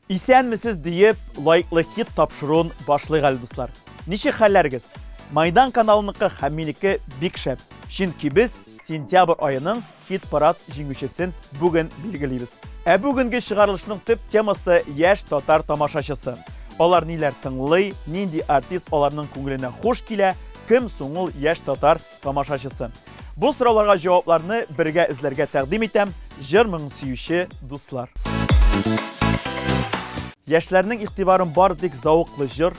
Исәнмесез диеп, лайклы хит тапшыруын башлыйк әле, дуслар. Ничек хәлләрегез? Майдан каналыныкы һәм минеке бик шәп. Чөнки без сентябрь аеның хит-парад җиңүчесен бүген билгелибез. Ә бүгенге чыгарылышның төп темасы яшь татар тамашачысы. Алар ниләр тыңлый, нинди артист аларның күңеленә хуш килә, кем соң ул яшь татар тамашачысы? Бу сорауларга җавапларны бергә эзләргә тәкъдим итәм, җыр моңын сөюче дуслар. Яшьләрнең игътибарын бары тик зәвыклы җыр,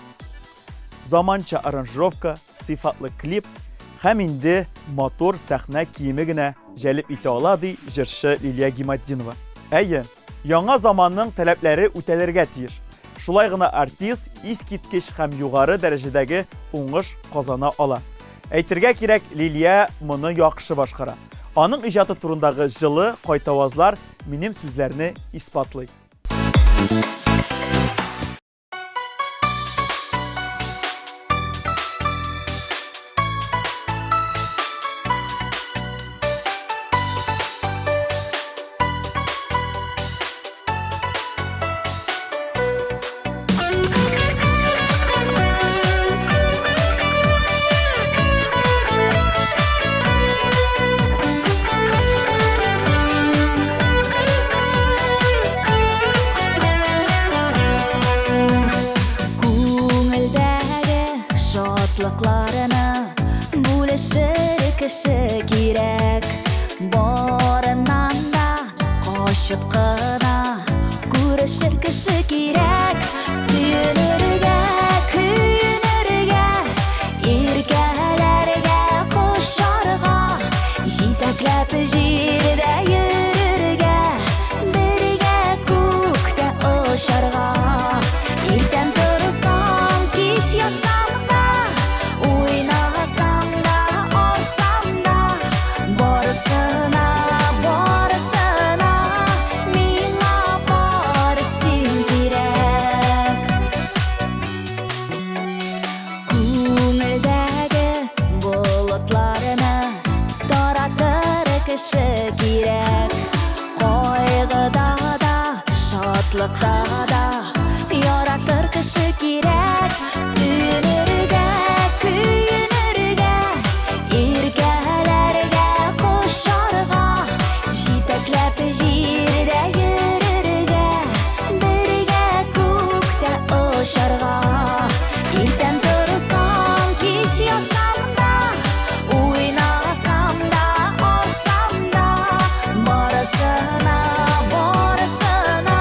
заманча аранжировка, сыйфатлы клип һәм инде матур сәхнә киеме генә җәлеп итә ала, ди җырчы Лилия Гиматдинова. Әйе, яңа заманның таләпләре үтәлергә тиеш. Шулай гына артист искиткеч һәм югары дәрәҗәдәге уңыш казана ала. Әйтергә кирәк, Лилия моны яхшы башкара. Аның иҗаты турындагы җылы кайтавазлар минем сүзләрне исбатлый. Күңелдәге шатлыкларны бүлешер кеше кирәк. Барыннан да Качып кына күрешер кеше кирәк. Сөенергә, көенергә, иркәләргә, кочарга, җитәкләп җирдә йөрергә, бергә күктә очарга. Иртән торсам, кич ятсам да, Уйнасам да, алсам да, барысына, барысына миңа бары син кирәк. Күңелдәге болытларны таратыр кеше кирәк. Кайгыда да, шатлыкта да яратыр кеше кирәк. Сөенергә, көенергә, иркәләргә, кочарга, җитәкләп җирдә йөрергә, бергә күктә очарга. Иртән торсам, кич ятсам да, Уйнасам да, алсам да, барысына, барысына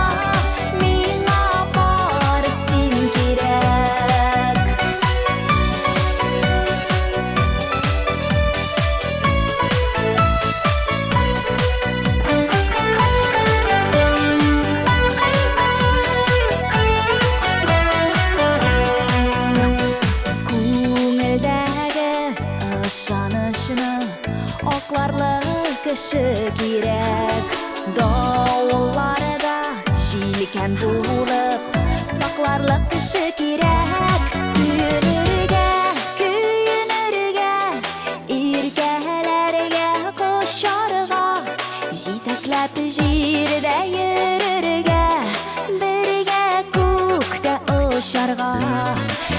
миңа бары син кирәк. Күңелдәге Ышанычны акларлык кеше кирәк. Давылларда җилкән булып сакларлык кеше кирәк. Сөенергә, көенергә, иркәләргә, кочарга, җитәкләп җирдә йөрергә, бергә күктә очарга.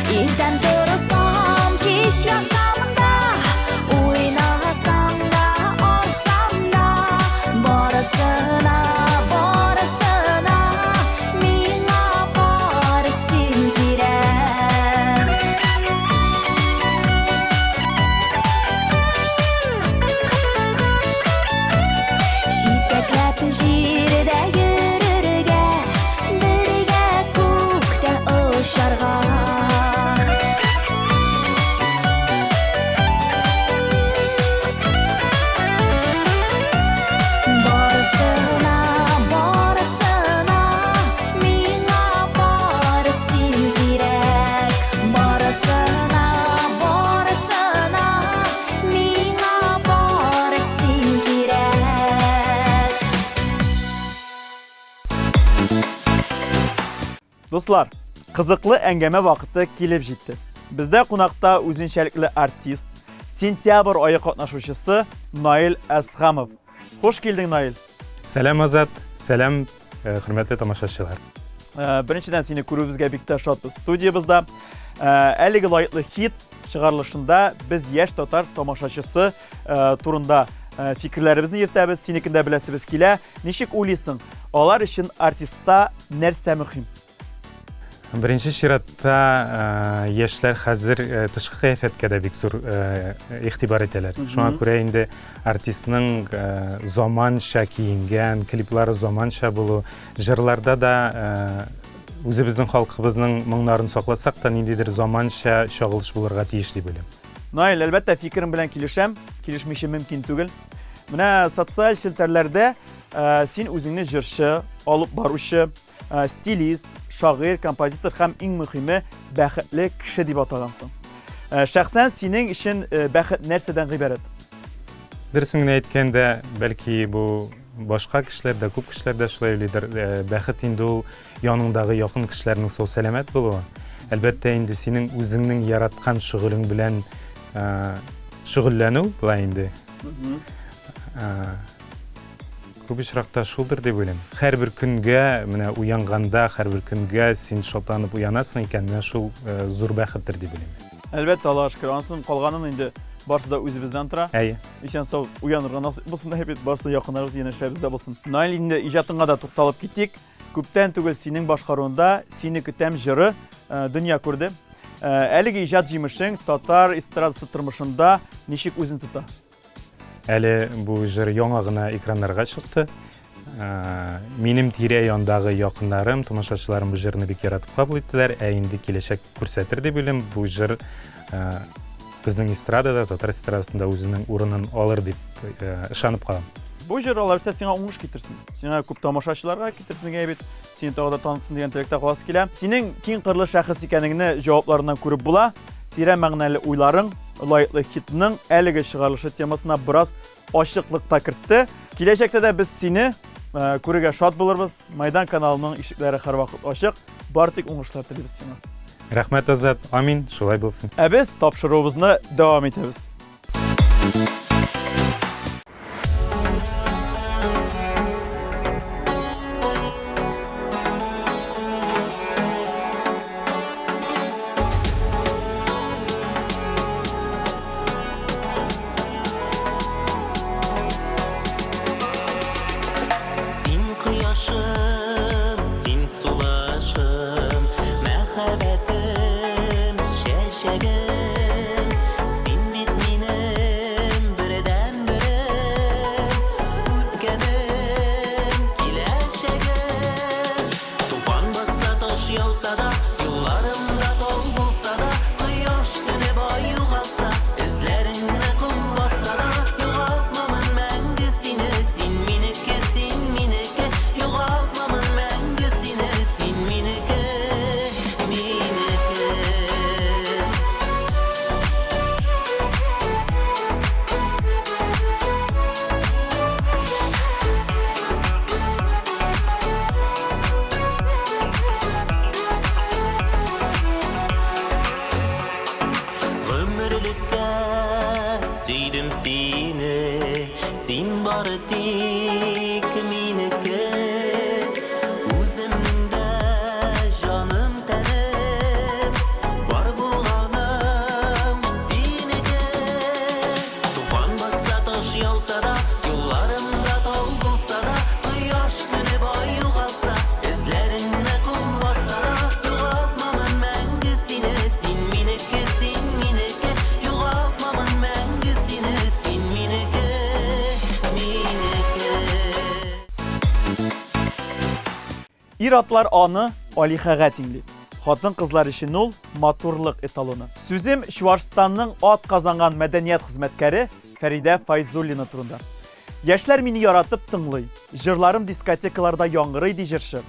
Иртән торсам, кич ятсам да, уйнасам да, алсам да, барысына, барысына миңа бары син кирәк. Җитәкләп җирдә йөрергә, Бергә күктә очарга. Барысына, барысына миңа бары син кирәк. Барысына, барысына миңа бары син кирәк. Дуслар, кызыклы әңгәмә вакыты килеп җитте. Бездә кунакта үзенчәлекле артист, сентябрь ае катнашучысы Наил Әсхамов. Хуш килдең, Наил. Сәлам, Азат. Сәлам, э, хөрмәтле тамашачылар. Беренчедән сине күрүебезгә бик тә шатбыз студиябездә. Әлеге лаеклы хит чыгарылышында без яшь татар тамашачысы турында фикерләребезне йөртәбез, синекен дә беләсебез килә. Ничек уйлыйсың, алар өчен артистта нәрсә мөһим? Беренче чиратта яшьләр хәзер тышкы кыяфәткә дә бик зур игътибар итәләр. Шуңа күрә инде артистның заманча киенгән, клиплары заманча булу, Җырларда да үзебезнең халкыбызның моңнарын сакласак та, ниндидер заманча чагылыш булырга тиеш дип уйлыйм. Наил, әлбәттә, фикерем белән килешәм, килешмичә мөмкин түгел. Менә социаль челтәрләрдә син үзеңне җырчы, алып баручы, стилист, шагыйрь, композитор һәм иң мөһиме бәхетле кеше дип атагансың. Шәхсән синең өчен бәхет нәрсәдән гыйбарәт? Дөресен генә әйткәндә, бәлки бу Башка кешеләр дә, күп кешеләр дә шулай уйлыйдыр. Бәхет инде ул яныңдагы якын кешеләрнең сау-сәламәт булуы. Әлбәттә инде синең үзеңнең яраткан шөгылең белән шөгыльләнү була инде. Күп очракта шулдыр дип уйлыйм. Һәрбер көнгә, менә уянганда, һәрбер көнгә син шатланып уянасың икән, менә шул зур бәхеттер дип уйлыйм. Әлбәттә, Аллага шөкер. Ансын калганын инде барысы да үзебездән тора. Әйе. Исән-сау уянырга насыйп булсын, әйе бит, барысы якыннарыбыз, янәшәбездә булсын. Наил, инде иҗатыңа да тукталып китик. Күптән түгел синең башкаруында Сине көтәм җыры дөнья күрде. Әлеге иҗат җимешең татар эстрадасы тормышында ничек үзен тота? Әле бу җыр яңа гына экраннарга чыкты. Минем тирә-яндагы якыннарым, тамашачыларым бу җырны бик яратып кабул иттеләр. Ә инде киләчәк күрсәтер дип уйлыйм. Бу җыр безнең эстрадада, татар эстрадасында үзенең урынын алыр дип ышанып калам. Бу җыр алайса сиңа уңыш китерсен. Сиңа күп тамашачыларга китерсен дигән бит. Сине тагы да танытсын дигән теләктә каласы килә. Синең киң кырлы шәхес икәнеңне җавапларыннан күреп була. Тирән мәгънәле уйларың лаеклы хитның әлеге чыгарылышы темасына бераз ачыклык та кертте. Киләчәктә дә без сине күрергә шат булырбыз. Майдан каналының ишекләре һәрвакыт ачык. Бары тик уңышлар телибез сиңа. Рәхмәт, Азат. Амин, шулай булсын. Ә без тапшыруыбызны дәвам итәбез. Син кояшым, син сулышым, мәхәббәтем, чәчәгем. Син бит минем бердәнберем, үткәнем, киләчәгем. Туфан басса, таш яуса да, юлларымда тау булса да, кояш сүнеп, ай югалса, эзләреңне ком басса да, югалтмамын мәңге сине, син минеке, син минеке, югалтмамын мәңге сине, син минеке, минеке. Гомерлеккә сөйдем сине, син бары тик минеке. Үземнең дә җаным тәнем, бар булганым синеке. Туфан басса, таш яуса да, юлларымда тау булса да, кояш сүнеп, ай югалса, эзләреңне ком басса да, югалтмамын мәңге сине, син минеке, син минеке, югалтмамын мәңге сине, син минеке, минеке. Ир-атлар аны алиһәгә тиңли. Хатын-кызлар өчен ул, матурлык эталоны. Сүзем Чуашстанның атказанган мәдәният хезмәткәре Фәридә Фәйзуллина турында. Яшьләр мине яратып тыңлый, җырларым дискотекаларда яңгырый, ди җырчы.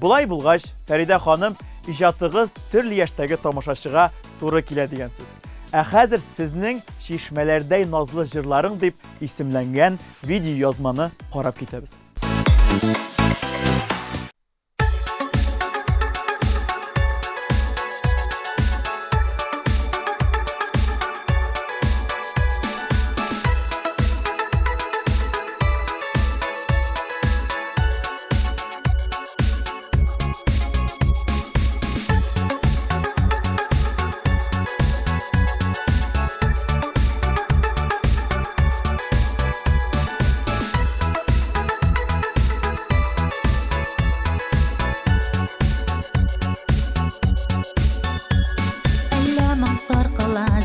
Болай булгач, Фәридә ханым, иҗатыгыз төрле яшьтәге тамашачыга туры килә дигән сүз. Ә хәзер сезнең Чишмәләрдәй назлы җырларың дип исемләнгән видеоязманы карап китәбез.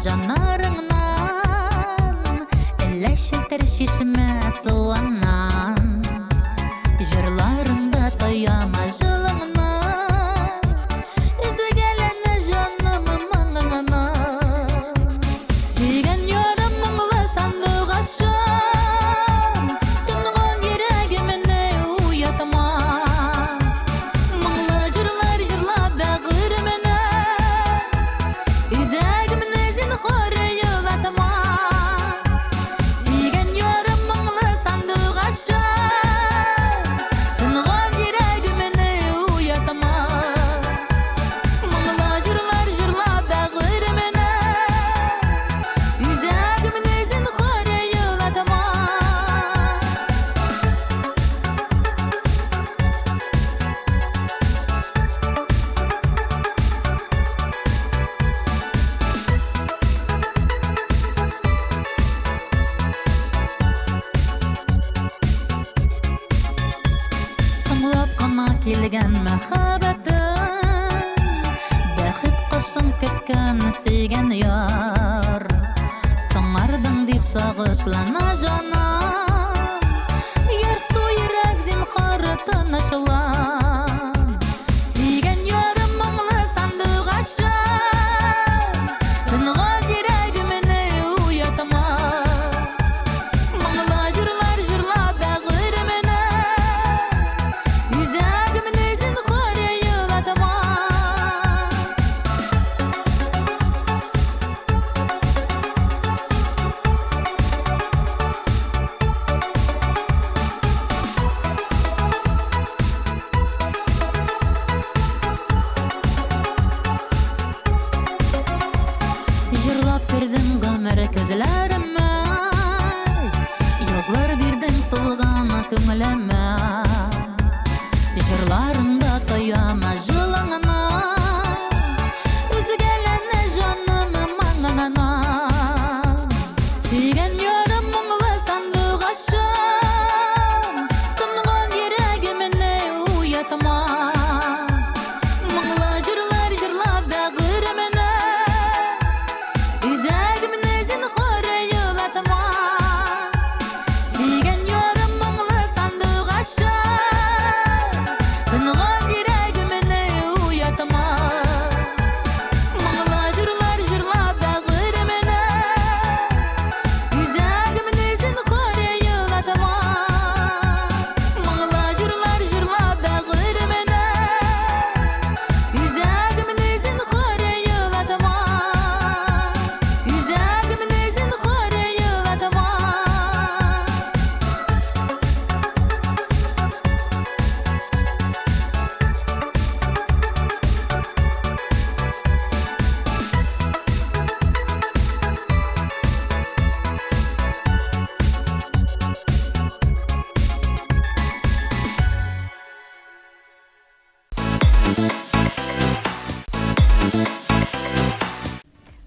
Жанарыңнан, Әллә челтер чишмә суыннан. Җырларыңда тояма җылыңны, Өзгәләнә җаным моңыңнан. Сөйгән ярым моңлы сандугачым, Тынган йөрәгемне уятма. Моңлы җырлар җырлап бәгыремне, Үзәгемне зинһар елатма. Сөйгән ярым моңлы сандугачым, Тынган йөрәгемне уятма. Моңлы җырлар җырлап бәгыремне, Үзәгемне зинһар елатма. Соңлап кына килгән мәхәббәтем, Бәхет кошын көткән сөйгән яр. Соңардың дип сагышлана җаным, Ярсу йөрәк зинһар тынычлан. Сөйгән ярым моңлы сандугачым, Тынган йөрәгемне уятма. Моңлы җырлар җырлап бәгыремне, Үзәгемне зинһар елатма. Җырлап кердең гомер көзләремә, Язлар бирдең сулган күңелемә. Җырларыңда тояма җылыңны, Өзгәләнә җаным моңыңнан. Сөйгән ярым моңлы сандугачым, Тынган йөрәгемне уятма. Моңлы җырлар җырлап бәгыремне, Үзәгемне зинһар елатма. Сөйгән ярым моңлы сандугачым, Тынган йөрәгемне уятма. Моңлы җырлар җырлап бәгыремне, Үзәгемне зинһар елатма. Моңлы җырлар җырлап бәгыремне, Үзәгемне зинһар елатма. Үзәгемне зинһар елатма.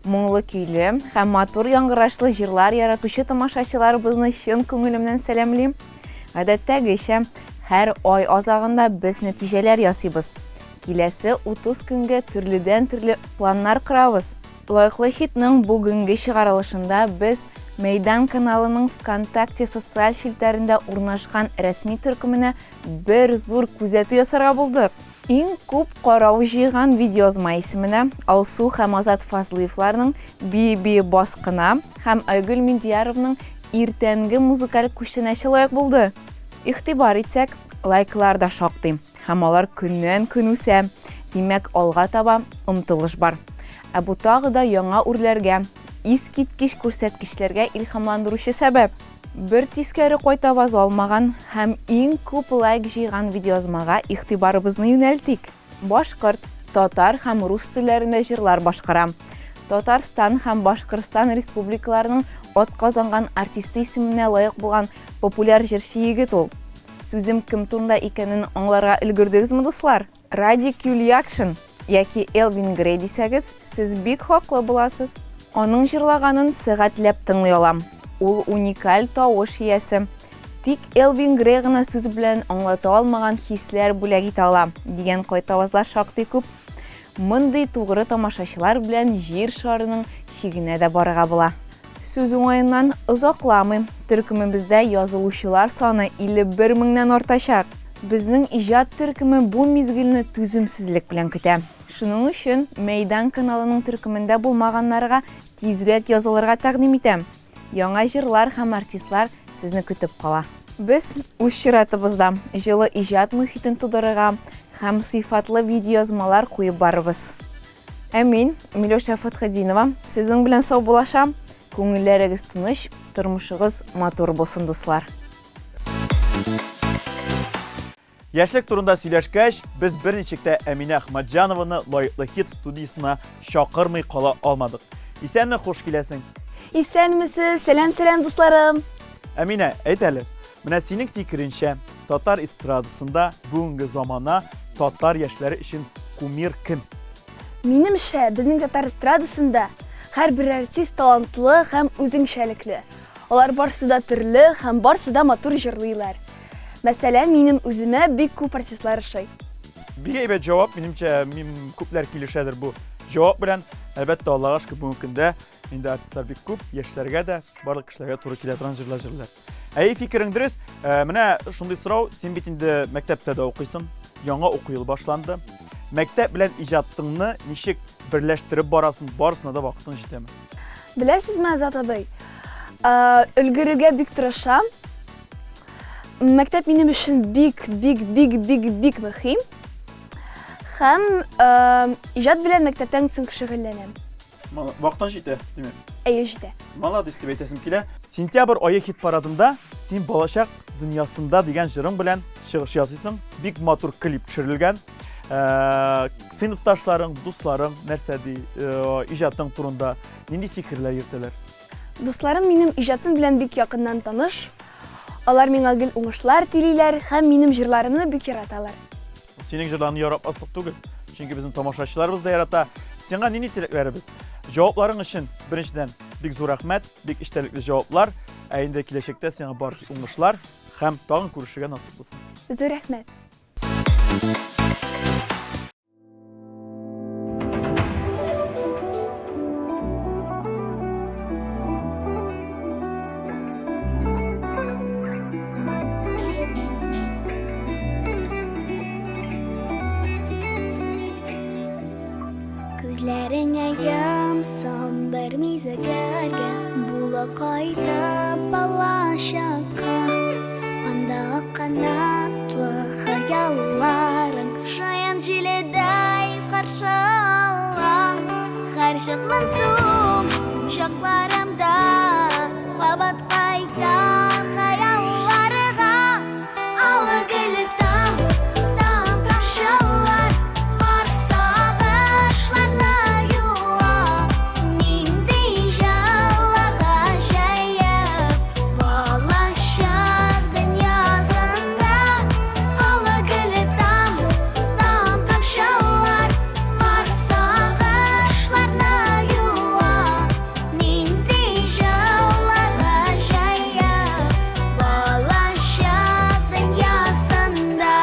Моңлы көйле һәм матур яңгырашлы җырлар яратучы тамашачыларыбызны чын күңелемнән сәламлим. Гадәттәгечә, һәр ай азагында без нәтиҗәләр ясыйбыз. Киләсе 30 көнгә төрледән-төрле планнар корабыз. Лайклы хитның бүгенге чыгарылышында без Мәйдан каналының ВКонтакте социаль челтәрендә урнашкан рәсми төркеменә бер зур күзәтү ясарга булдык. Иң күп карау җыйган видеоязма исеменә Алсу һәм Азат Фазлыевларның Би-би баскына һәм Айгөл Миндияровның Иртәнге музыкаль күчтәнәче лаек булды. Игътибар итсәк, лайклар да шактый һәм алар көннән-көн үсә. Димәк, алга таба омтылыш бар. Ә бу тагы да яңа үрләргә, искиткеч күрсәткечләргә илһамландыручы сәбәп. Бер тискәре кайтаваз алмаган һәм иң күп лайк җыйган видеоязмага игътибарыбызны юнәлтик. Башкорт, татар һәм рус телләрендә җырлар башкара. Татарстан һәм Башкортстан республикаларының атказанган артисты исеменә лаек булган популяр җырчы егет ул. Сүзем кем турында икәнен аңларга өлгердегезме, дуслар? Радик Юльякшин яки Элвин Грей дисәгез, сез бик хаклы буласыз. Аның җырлаганын сәгатьләп тыңлый алам. Ул уникаль тавыш иясе. Тик Элвин Грей гына сүз белән аңлата алмаган хисләр бүләк итә ала, дигән кайтавазлар шактый күп. Мондый тугры тамашачылар белән җир шарының чигенә дә барырга була. Сүз уңаеннан, озакламый төркемебездә язылучылар саны 51 меңнән артачак. Безнең иҗат төркеме бу мизгелне түземсезлек белән көтә. Шуның өчен Мәйдан каналының төркемендә булмаганнарга тизрәк язылырга тәкъдим итәм. Яңа җырлар һәм артистлар сезне көтеп кала. Без үз чиратыбызда җылы иҗат мохитен тудырырга һәм сыйфатлы видеоязмалар куеп барырбыз. Ә мин, Миләүшә Фәтхетдинова, сезнең белән саубуллашам. Күңелләрегез тыныч, тормышыгыз матур булсын, дуслар. Яшьлек турында сөйләшкәч, без берничек тә Әминә Әхмәтҗанованы лаеклы хит студиясенә чакырмый кала алмадык. Исәнме, хуш киләсең. Исәнмесез, сәлам-сәлам, дусларым. Әминә, әйт әле, менә синең фикереңчә, татар эстрадасында бүгенге замана татар яшьләре өчен кумир кем? Минемчә, безнең татар эстрадасында һәрбер артист талантлы һәм үзенчәлекле. Алар барсы да төрле һәм барсы да матур җырлыйлар. Мәсәлән, минем үземә бик күп артистлар ошый. Бик әйбәт җавап, минемчә, мин күпләр килешәдер бу җавап белән. Әлбәттә, Аллага шөкер, бүгенге көндә инде артистлар бик күп, яшьләргә дә, барлык кешеләргә туры килә торган җырлар җырлар. Әй, фикерең дөрес. Э, менә шундый сорау, син бит инде мәктәптә дә укыйсың, яңа уку елы башланды. Мәктәп белән иҗатыңны ничек берләштереп барасың, барысына да вакытың җитәме? Беләсезме, Азат абый, э, өлгерергә бик тырышам. Мәктәп минем өчен бик, бик, бик, бик, бик мөһим. Һәм э, иҗат белән мәктәптән соң шөгыльләнәм. Вакытың җитә, димәк. Әйе, җитә. Молодец дип әйтәсем килә. Сентябрь ае хит парадында син балачак дөньясында дигән җырың белән чыгыш ясыйсың. Бик матур клип төшерелгән. Э, сыйныфташларың, дусларың нәрсә ди, э, иҗатың турында нинди фикерләр йөртәләр? Дусларым минем иҗатым белән бик якыннан таныш. Алар миңа гел уңышлар телиләр һәм минем җырларымны бик яраталар. Синең җырларны яратмаслык түгел, чөнки безнең тамашачыларыбыз да ярата. Сиңа нинди теләкләребез? Җавапларың өчен, беренчедән, бик зур рәхмәт, бик эчтәлекле җаваплар. Ә инде киләчәктә сиңа бары тик уңышлар һәм тагын күрешергә насыйп булсын. Зур рәхмәт. Күзләреңә ямсан бер мизгелгә Була кайтып балачакка Анда канатлы хыялларың Шаян җиледәй каршы ала Һәрчак моңсу чакларымда Кабат кайтам хыялларга Аллы гөлле таң, таң тамчылар Бар сагышларны юа Нинди җылы гаҗәеп Балачак дөньясында Аллы гөлле таң, таң тамчылар Бар сагышларны юа Нинди җылы гаҗәеп Балачак дөньясында.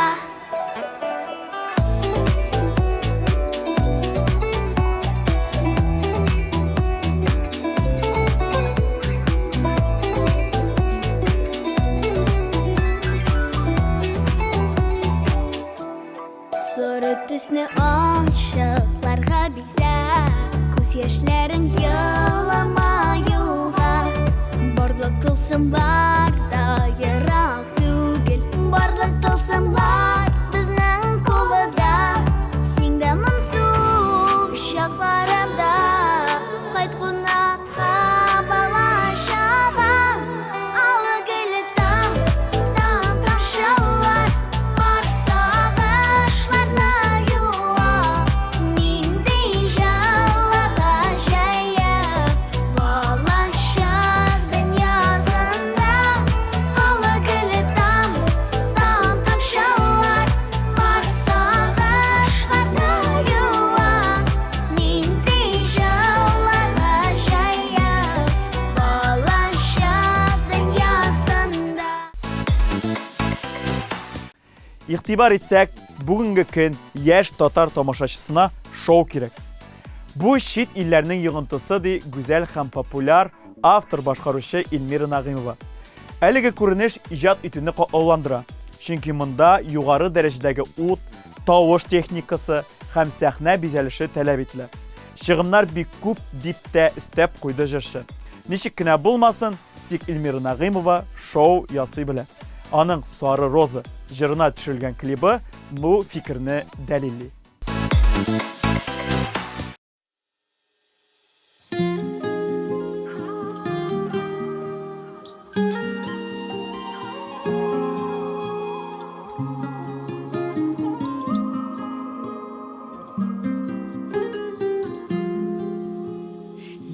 Соры төсне ончыкларга бизәп, Күз яшьләрең еламаюга. Барлык тылсымлар да ерак түгел, Барлык тылсымлар безнең кулда. Син дә моңсу чакларымда Кайт кунакка балачага. Аллы гөлле таң, таң тамчылар Бар сагышларны юа. Нинди җылы гаҗәеп Балачак дөньясында. Аллы гөлле таң, таң тамчылар Бар сагышларны юа. Нинди җылы гаҗәеп Балачак дөньясында. Игътибар итсәк, Бүгенге көн яшь татар тамашачысына шоу кирәк. Бу чит илләрнең йогынтысы, ди гүзәл һәм популяр автор-башкаручы Эльмира Нәгыймова. Әлеге күренеш иҗат итүне катлауландыра, чөнки монда югары дәрәҗәдәге ут, тавыш техникасы һәм сәхнә бизәлеше таләп ителә. Чыгымнар бик күп, дип тә өстәп куйды җырчы. Ничек кенә булмасын, тик Эльмира Нәгыймова шоу ясый белә. Аның Сары роза җырына төшерелгән клибы бу фикерне дәлилли.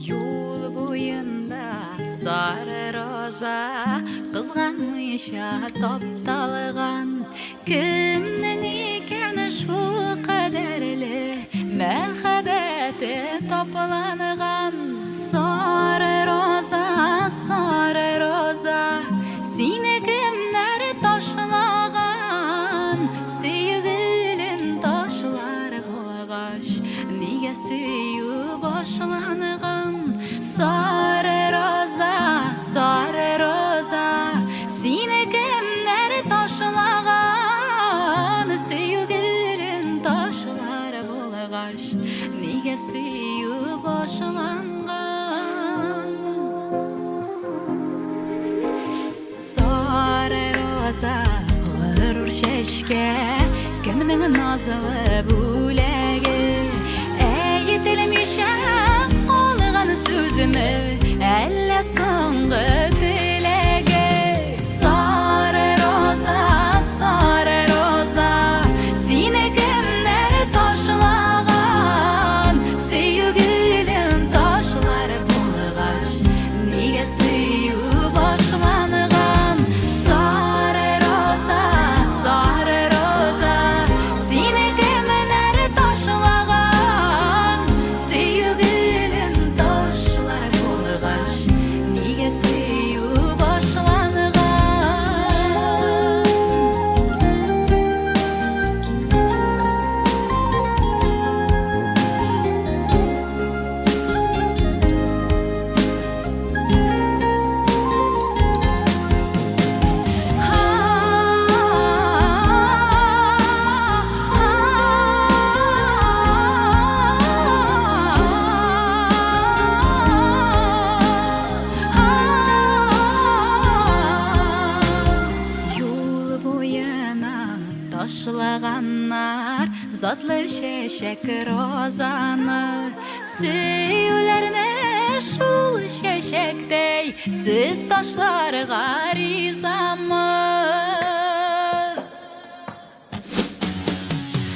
Юл буенда сары роза кызганмыйча тапталган. Кемнең икән шул кадәрле мәхәббәте тапланган? Сары роза, сары роза, сине кемнәр ташлаган? Сөйгелем ташлар булгач, нигә сөю башланган? Сары роза, сары роза, сине кемнәр ташлаган? Сөйгелем ташлар булгач, нигә сөю башланган? Сары роза, горур чәчкә, кемнең назлы бүләге? Әйтелмичә калган сүзме, әллә соңгы теләге? Сары роза, сары роза, сине кемнәр ташлаган? Сөйгелем ташлар булгач, нигә сөю башланган? Сары роза, сары роза, сине кемнәр ташлаган? Сөйгелем ташлар булгач, нигә сөю башланган? Юл буена ташлаганнар затлы чәчәк розаны. Сөюләрне шул чәчәктәй сез ташларга ризамы?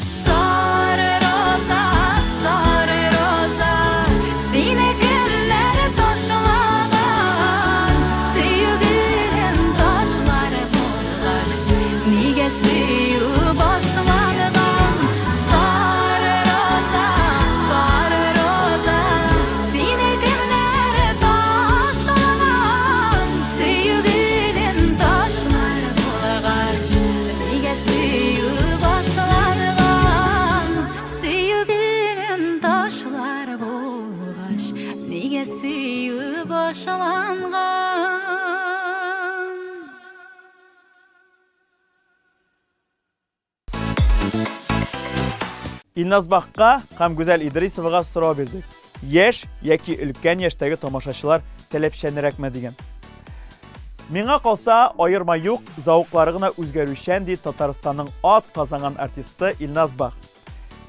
Сары роза, сары роза, сине кемнәр ташлаган? Сөйгелем ташлар булгач, нигә сөю башланган? Сары роза, сары роза, сине кемнәр ташлаган? Сөйгелем ташлар булгач, нигә сөю башланган? Сөйгелем ташлар булгач, нигә сөю башланган? Илназ Бахка һәм Гүзәл Идрисовага сорау бирдек. Яшь яки өлкән яшьтәге тамашачылар таләпчәнрәкме дигән. Миңа калса, аерма юк, зәвыклары гына үзгәрүчән, ди Татарстанның ат казанган артисты Илназ Бах.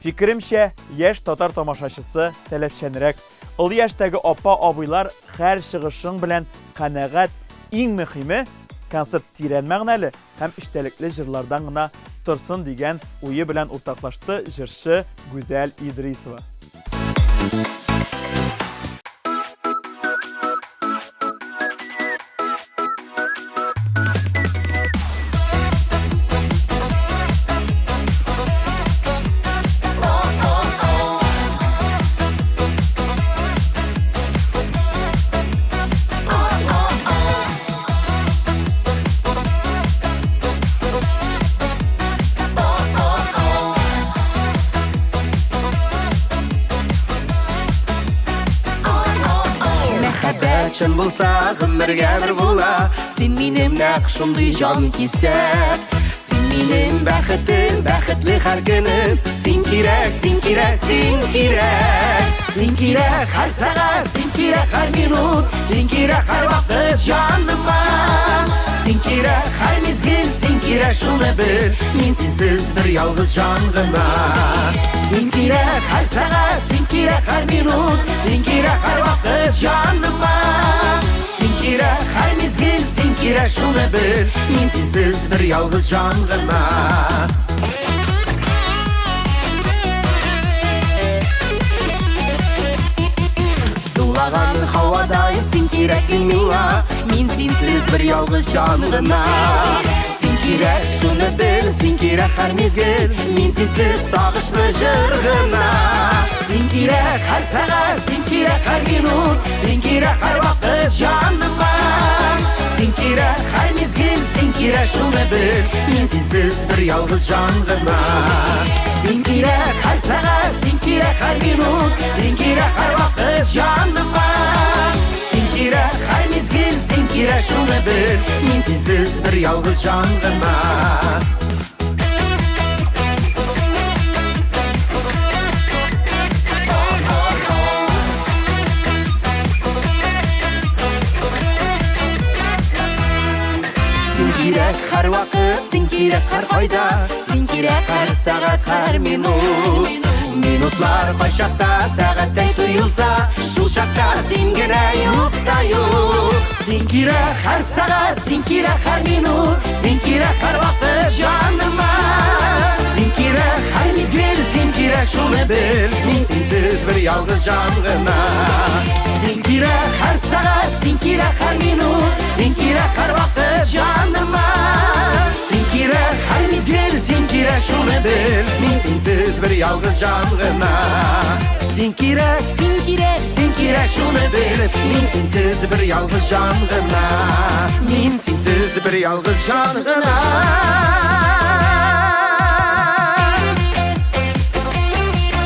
Фикеремчә, яшь татар тамашачысы таләпчәнрәк. Олы яшьтәге апа-абыйлар һәр чыгышың белән канәгать. Иң мөһиме, концерт тирән мәгънәле һәм эчтәлекле җырлардан гына торсын дигән уе белән уртаклашты җырчы Гүзәл Идрисова. Мәхәббәт чын булса, гомергә бер була. Син минем нәкъ шундый җан кисәк. Син минем бәхетем, бәхетле һәр көнем. Син кирәк, син кирәк, син кирәк. Син кирәк һәр сәгать, син кирәк һәр минут, син кирәк һәр вакыт җаныма. Син кирәк һәр мизгел, син кирәк шуны бел. Мин синсез бер ялгыз җан гына. Син кирәк һәр сәгать, син кирәк һәр минут, син кирәк һәр вакыт җаныма. Син кирәк һәр мизгел, син кирәк шуны бел. Мин синсез бер ялгыз җан гына. Сулаган һавадай син кирәк миңа. Мин синсез бер ялгыз җан гына. Син кирәк шуны бел, син кирәк һәр мизгел. Мин синсез сагышлы җыр гына. Син кирәк һәр сәгать, син кирәк һәр минут, син кирәк һәр вакыт җаныма. Син кирәк һәр мизгел, син кирәк шуны бел. Мин синсез бер ялгыз җан гына. Син кирәк һәр сәгать, син кирәк һәр минут, син кирәк һәр вакыт җаныма. Син кирәк һәр мизгел, син кирәк шуны бел. Мин синсез бер ялгыз җан гына. Син кирәк һәр вакыт, син кирәк һәр кайда, син кирәк һәр сәгать, һәр минут. Минутлар кайчакта сәгатьтәй тоелса, шул чакта син генә юк та юк. Син кирәк һәр сәгать, син кирәк һәр минут, син кирәк һәр вакыт җаныма. Син кирәк һәр мизгел, син кирәк шуны бел. Мин синсез бер ялгыз җан гына. Син кирәк һәр сәгать, син кирәк һәр минут, син кирәк һәр вакыт җаныма. Син кирәк һәр мизгел, син кирәк шуны бел. Мин синсез бер ялгыз җан гына. Син кирәк, син кирәк, син кирәк шуны бел. Мин синсез бер ялгыз җан гына. Мин синсез бер ялгыз җан гына.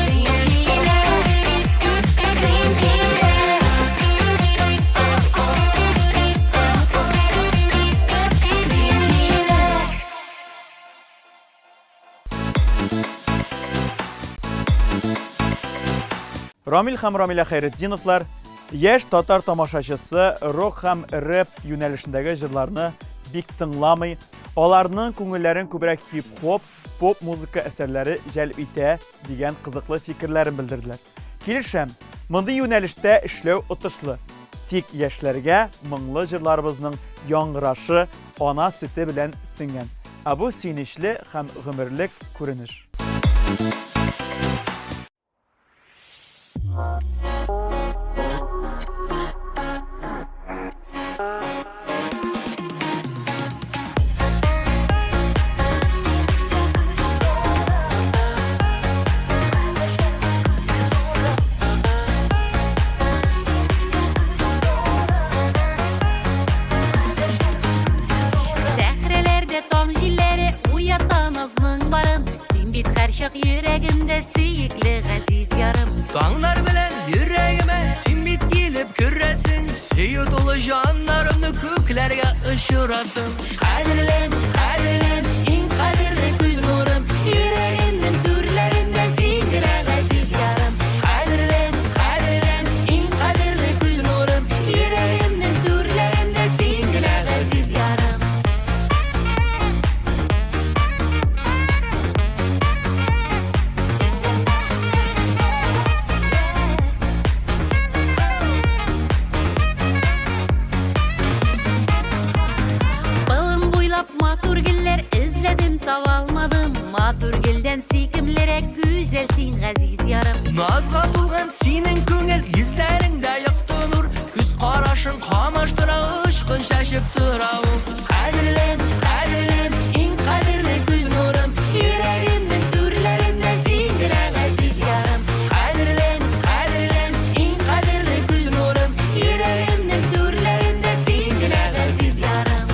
Син кирәк, син кирәк. Син кирәк. Рамил һәм Рамилә Хәйретдиновлар яшь татар тамашачысы рок һәм рэп юнәлешендәге җырларны бик тыңламый. Аларның күңелләрен күбрәк хип-хоп, поп музыка әсәрләре җәлеп итә дигән кызыклы фикерләрен белдерделәр. Килешәм, мондый юнәлештә эшләү отышлы. Тик яшьләргә моңлы җырларыбызның яңгырашы ана сөте белән сеңгән. Ә бу сөенечле һәм гомерлек күренеш. Сәхрәләрдә таң җилләре уята назның барын. Син бит һәрчак йөрәгемдә сөекле газиз ярым. Таңнар белән йөрәгемә син бит килеп керәсең. Сөю тулы җаннарымны күкләргә очырасың. Кадерлем, кадерлем, иң кадерле күз нурым. Йөрәгемнең түрләрендә син генә газиз ярым. Кадерлем, кадерлем, иң кадерле күз нурым. Йөрәгемнең түрләрендә син генә газиз ярым. Болын буйлап матур гөлләр эзләдем, таба алмадым. Матур гөлдән сөйкемлерәк гүзәл син, газиз ярым. Назга тулган синең күңел, йөзләреңдә якты нур. Күз карашың камаштыра, очкын чәчеп тора ул. Кадерлем, кадерлем, иң кадерле күз нурым. Йөрәгемнең түрләрендә син генә газиз ярым. Кадерлем, кадерлем, иң кадерле күз нурым. Йөрәгемнең түрләрендә син генә газиз ярым.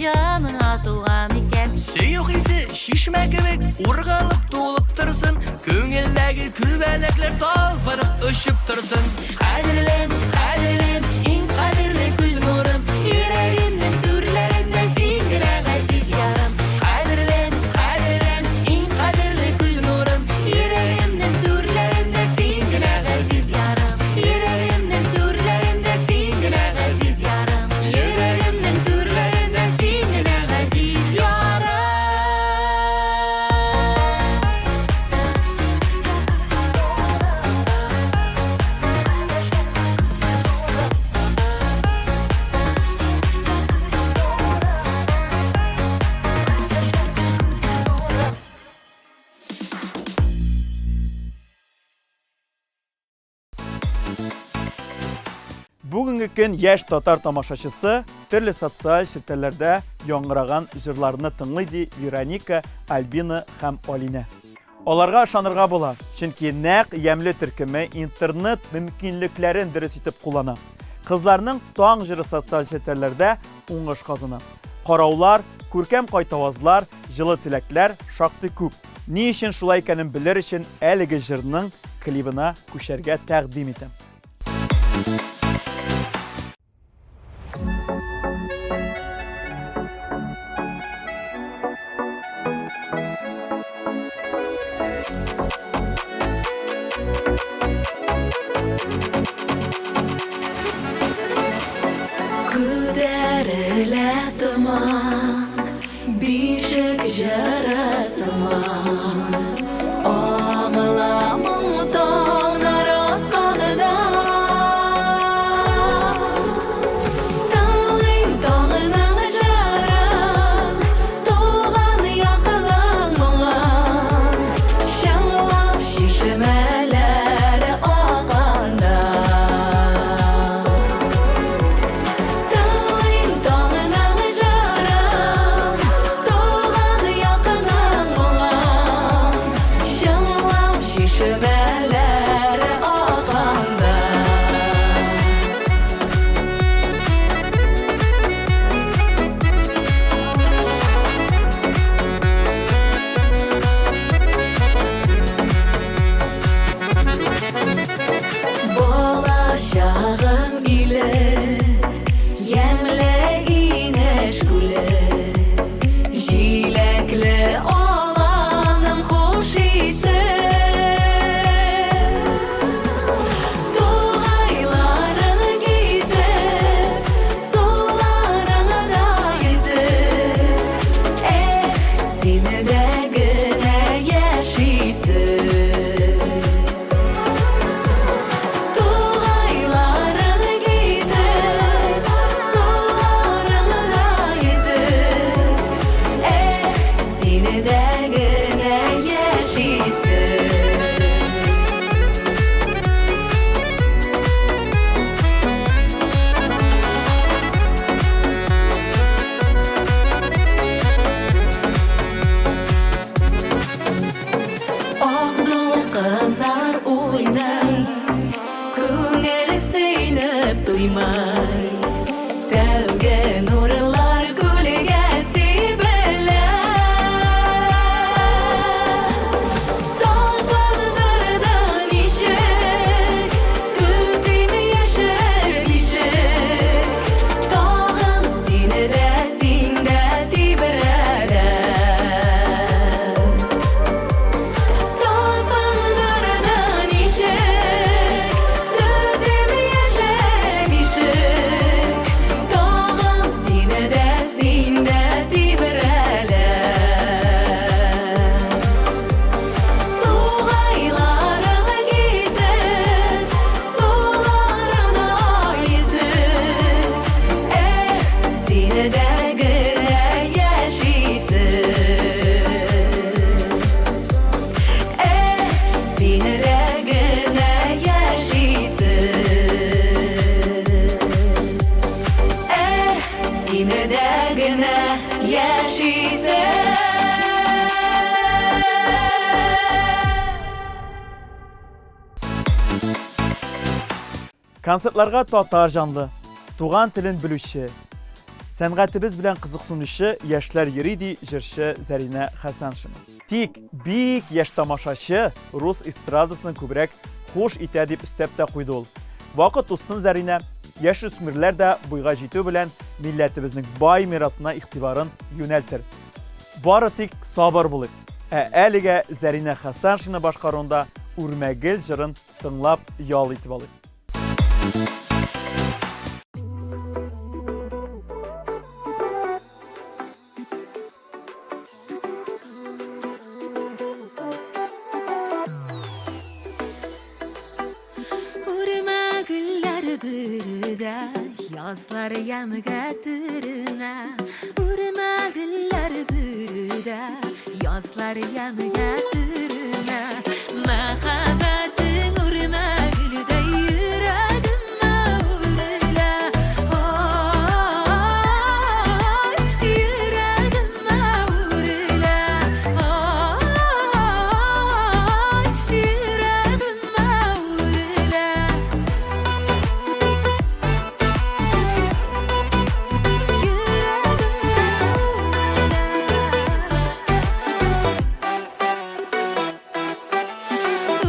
җаныңа тулган икән. Сөю хисе чишмә кебек ургылып тулып торсын, күңелдәге күбәләкләр талпынып очып торсын. Кадерлем, кадерлем, иң кадерле күз нурым, йөрәгемнең түрләрендә син генә газиз ярым. Кадерлем, кадерлем, иң кадерле күз нурым, йөрәгемнең түрләрендә син генә газиз ярым. Йөрәгемнең түрләрендә син генә газиз ярым. Йөрәгемнең түрләрендә син генә газиз ярым. Бүгенге көн яшь татар тамашачысы төрле социаль челтәрләрдә яңгыраган җырларны тыңлый, ди Вероника, Альбина һәм Алинә. Аларга ышанырга була, чөнки нәкъ Ямьле төркеме интернет мөмкинлекләрен дөрес итеп куллана. Кызларның Таң җыры социаль челтәрләрдә уңыш казана. Караулар, күркәм кайтавазлар, җылы теләкләр шактый күп. Ни өчен шулай икәнен белер өчен әлеге җырның клибына күчәргә тәкъдим итәм. Күтәрелә томан, бишек җыры сыман. Агыла моң таңнар атканда. Тыңлыйм таңның җырын, туган якның моңын. Чыңлап чишмәләр акканда. Тыңлыйм таңның җырын, туган якның моңын. Чыңлап чишмәләр акканда. Бала чагым иле, ямьле инеш күле, җиләкле аланым хуш исе. Тугайларын гизеп, суларыңда йөзеп, эх, сине дә генә яшисе. Тугайларын гизеп, суларыңда йөзеп, эх, сине дә генә яшисе. Ак дулкыннар уйный, күңел сөенеп туймай. Тәүге нурлар күлгә сибелә. Талпындырды ничек, түзим яшел ишек. Тагын сине дә, син дә тибрәлә. Талпындырды ничек, түзим яшел ишек. Тагын сине дә, син дә тибрәлә. Тугайларың гизеп, суларыңда йөзеп, эх, сине дә генә яшисе. Эх, сине дә генә яшисе. Эх, сине дә генә яшисе. Концертларга татар җанлы, туган телен белүче, Сәнгатебез белән кызыксынучы яшьләр йөри, ди җырчы Зәринә Хәсәншина. Тик бик яшь тамашачы рус эстрадасын күбрәк хуш итә, дип өстәп тә куйды ул. Вакыт узсын, Зәринә, яшүсмерләр дә буйга җитү белән милләтебезнең бай мирасына игътибарын юнәлтер. Бары тик сабыр булыйк. Ә әлегә Зәринә Хәсәншина башкаруында Үрмәгел җырын тыңлап ял итеп алыйк. Үрмә гөлләр бөредә, язлар ямьгә төренә. Үрмә гөлләр бөредә, язлар ямьгә төренә. Мәхәббәтең үрмә гөлдәй йөрәгемә үрелә. Ай, йөрәгемә үрелә. Ай, йөрәгемә үрелә. Йөрәгемә үрелә.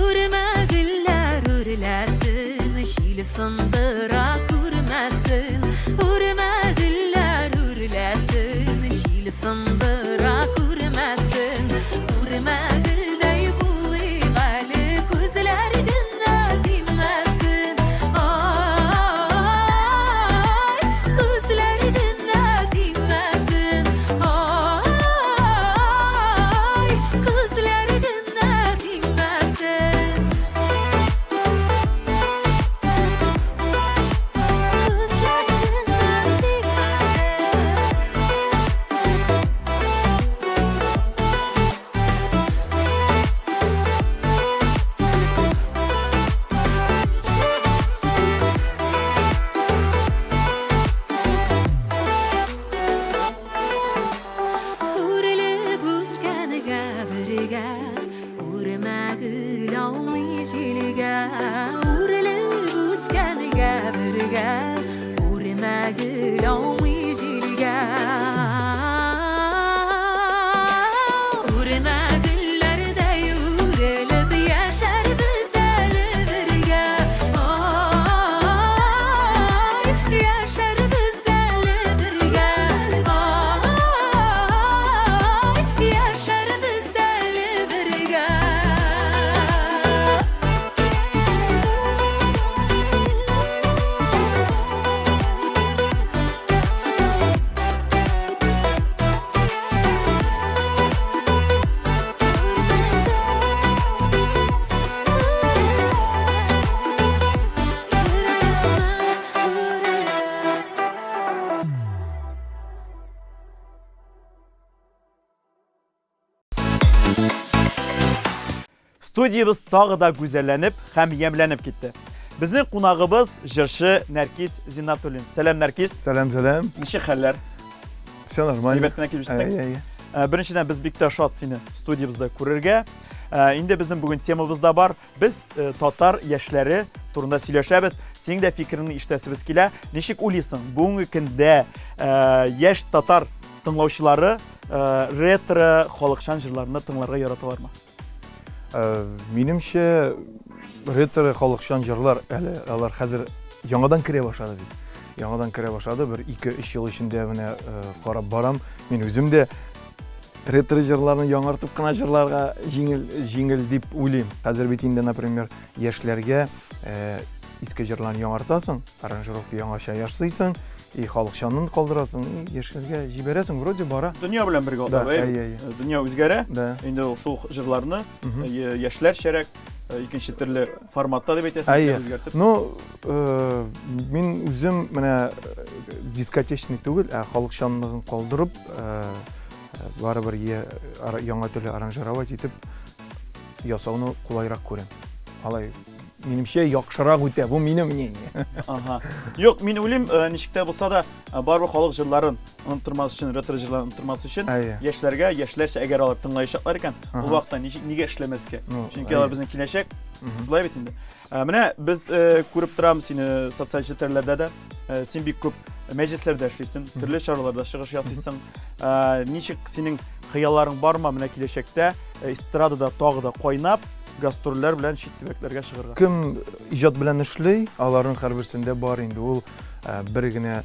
Үрмә гөлләр үреләсен, җил сындыра күрмәсен. Үрмә гөлләр үреләсен, җил сындыра күрмәсен. Үрмә гөлдәй булыйк әле, күзләр генә тимәсен. Ай, күзләр генә тимәсен. Ай, күзләр генә тимәсен. Күзләр генә тимәсен. Үрелеп үскәнгә бергә, үрмә гөл аумый җилгә. Үрелеп үскәнгә бергә, үрмә гөл аумый җилгә. Үрмә гөлләрдәй үрелеп яшәрбез әле бергә. Ай, яшәрбез әле бергә. Ай, яшәрбез әле бергә. Студиябез тагы да гүзәлләнеп һәм ямьләнеп китте. Безнең кунагыбыз җырчы Нәркиз Зиннатуллин. Сәлам, Нәркиз. Сәлам, сәлам. Ничек хәлләр? Все нормально. Әйбәт кенә килеп җиттең. Әйе, әйе. Беренчедән, без бик тә шат сине студиябездә күрергә. Инде безнең бүген темабыз да бар. Без татар яшьләре турында сөйләшәбез. Синең дә фикереңне ишетәсебез килә. Ничек уйлыйсың, бүгенге көндә яшь татар тыңлаучылары ретро халыкчан җырларны тыңларга яраталармы? Минемчә, ретро халыкчан җырлар әле алар хәзер яңадан керә башлады бит. Яңадан керә башлады, бер 2-3 ел эчендә менә карап барам. Мин үзем дә ретро җырларны яңартып кына җырларга җиңел, җиңел дип уйлыйм. Хәзер бит инде, например, яшьләргә иске җырларны яңартасың, аранжировка яңача ясыйсың, и халыкчанын калдырасың, и яшьләргә җибәрәсең, вроде бара. Дөнья белән бергә Да, атлап, әй, әй, әй, әй. Дөнья үзгәрә. Да. Инде ул шул җырларны, яшьләрчәрәк, икенче төрле форматта дип әйтәсең, Әйе. үзгәртеп. Ну, мин үзем менә дискотечный түгел, ә халыкчанлыгын калдырып, барыбер яңа төрле аранжировать итеп ясауны кулайрак күрәм. Алай, минемчә, яхшырак үтә. Бу минем мнение. Ага. Юк, мин уйлыйм, ничек тә булса да, барыбер халык җырларын оныттырмас өчен, ретро җырларын оныттырмас өчен, Әйе. яшьләргә, яшьләрчә, әгәр алар тыңлаячаклар икән, ул Ага. вакытта ничек, нигә эшләмәскә? Ну, Чөнки алар әйе. безнең киләчәк. Шулай бит инде. Менә без күреп торам сине социаль челтәрләрдә дә. Син бик күп мәҗлесләрдә эшлисең, төрле чараларда чыгыш ясыйсың. Э, ничек синең хыялларың бармы менә киләчәктә э, эстрадада тагы да кайнап, гастрольләр белән чит төбәкләргә чыгарга? Кем иҗат белән эшли, аларның һәрберсендә бар инде ул э, бер генә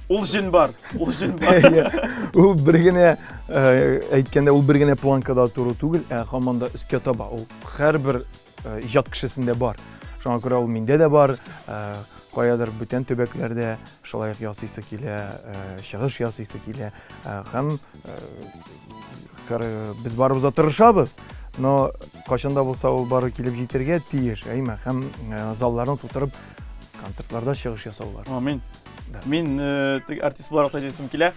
Ул җен бар, ул җен бар. Ул бер генә әйткәндә ул бер генә планкада тору түгел, ә һаман да өскә таба. Ул һәрбер иҗат кешесендә бар. Шуңа күрә ул миндә дә бар. Каядыр бүтән төбәкләрдә шулай ук ясыйсы килә, чыгыш ясыйсы килә. Һәм без барыбыз да тырышабыз, но кайчан да булса ул бары килеп җитәргә тиеш, әйме? Һәм залларны тутырып концертларда чыгыш ясаулар. Амин. Мин артист буларак та әйтәсем килә.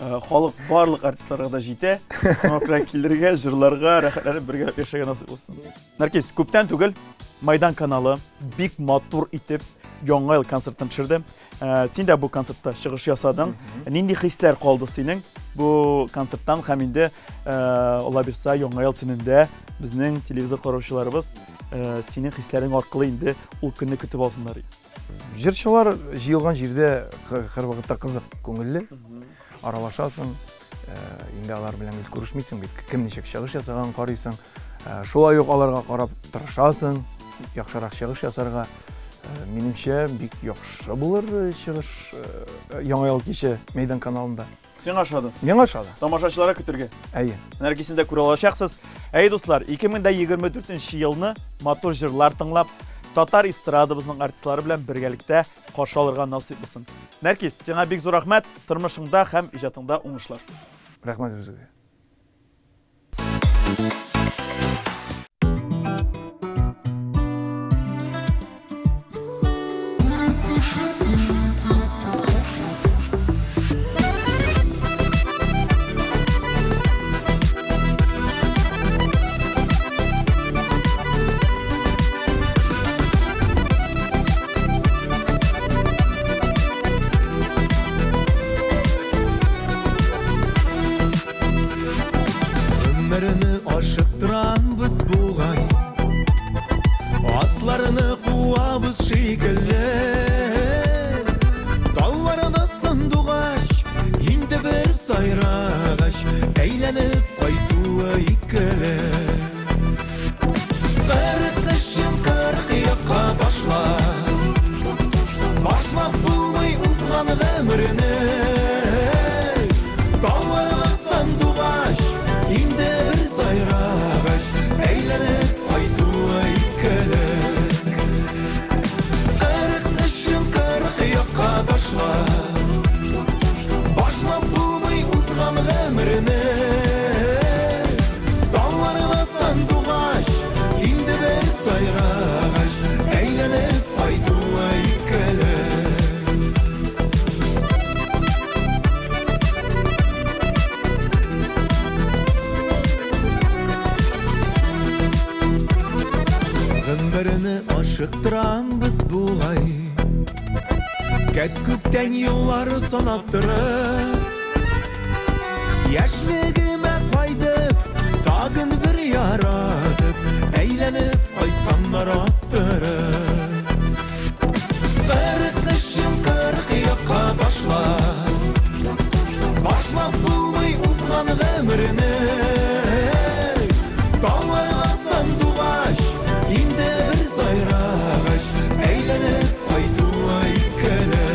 Э, халык барлык артистларга да җитә. Шуңа күрә килергә, җырларга, рәхәтләнеп бергәләп яшәргә насыйп булсын. Нәркиз, күптән түгел Майдан каналы бик матур итеп Яңа ел концертын төшерде. Э, син дә бу концертта чыгыш ясадың. Нинди хисләр калды синең бу концерттан һәм инде э, Алла бирса Яңа ел төнендә безнең телевизор караучыларыбыз синең хисләрең аркылы инде ул көнне көтеп алсыннар. Җырчылар җыелган җирдә һәрвакытта кызык, күңелле. Аралашасың, э, инде алар белән гел күрешмисең бит. Кем ничек чыгыш ясаган карыйсың. Э, шулай ук аларга карап тырышасың, яхшырак чыгыш ясарга. Э, минемчә, бик яхшы булыр чыгыш Яңа ел киче Мәйдан каналында. Сиңа ошады? Миңа ошады. Тамашачыларга көтергә. Әйе. Нәркисен дә күрә алачаксыз. Әй, дуслар, 2024 елны матур җырлар тыңлап, татар эстрадабызның артистлары белән бергәлектә каршы алырга насыйп булсын. Нәркис, сиңа бик зур рәхмәт, тормышыңда һәм иҗатыңда уңышлар. Рәхмәт үзегезгә. Гомерне ашыктырабыз бугай, Атларны куабыз шикелле. Талларда сандугач, инде бер сайрагач, Әйләнеп кайтуы икеле. 40 эшен 40 якка ташла, Башлап булмый узган гомерне. Тауларда сандугач, инде бер сайрагач, Әйләнеп кайтуы икеле. 40 эшен 40 якка ташла, Башлап булмый узган гомерне. Таңнарда сандугач, инде бер сайрагач, Әйләнеп кайтуы икеле. Гомерне ашыктырабыз бугай, Кәт күктән еллар санап торып. Яшьлегемә кайтып, тагын бер яратып, Әйләнеп кайтканнар аттырып. 40 эшен 40 якка ташла, Башлап булмый узган гомерне. Таңнарда сандугач, инде бер сайрагач, Әйләнеп кайтуы икеле.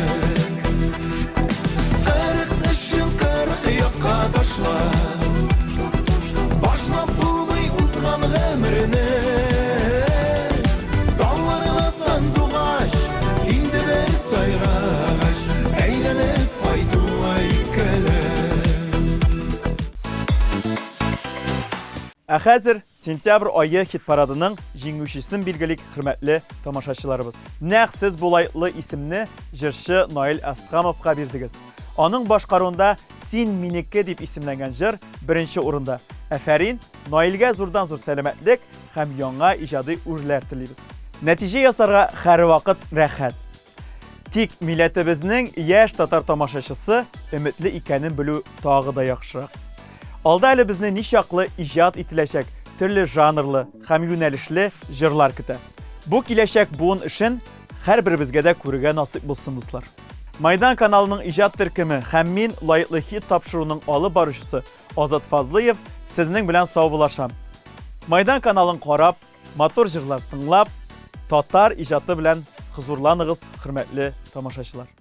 40 эшен 40 якка ташла, Башлап булмый узган гомерне. Таңнарда сандугач, инде бер сайрагач, Әйләнеп кайтуы икеле. Ә хәзер сентябрь ае хит-парадының җиңүчесен билгелик, хөрмәтле тамашачыларыбыз. Нәкъ сез бу лаеклы исемне җырчы Наил Әсхамовка бирдегез. Аның башкаруында Син минеке дип исемләнгән җыр беренче урында. Әфәрин, Наилгә зурдан-зур сәламәтлек һәм яңа иҗади үрләр телибез. Нәтиҗә ясарга һәрвакыт рәхәт. Тик милләтебезнең яшь татар тамашачысы өметле икәнен белү тагы да яхшырак. Алда әле безне ничаклы иҗат ителәчәк төрле жанрлы һәм юнәлешле җырлар көтә. Бу киләчәк буын эшен һәрберебезгә дә күрергә насыйп булсын, дуслар. Майдан каналының иҗат төркеме һәм мин лаеклы хит тапшыруның алып баручысы Азат Фазлыев сезнең белән саубуллашам. Майдан каналын карап, матур җырлар тыңлап, татар иҗаты белән хозурланыгыз, хөрмәтле тамашачылар.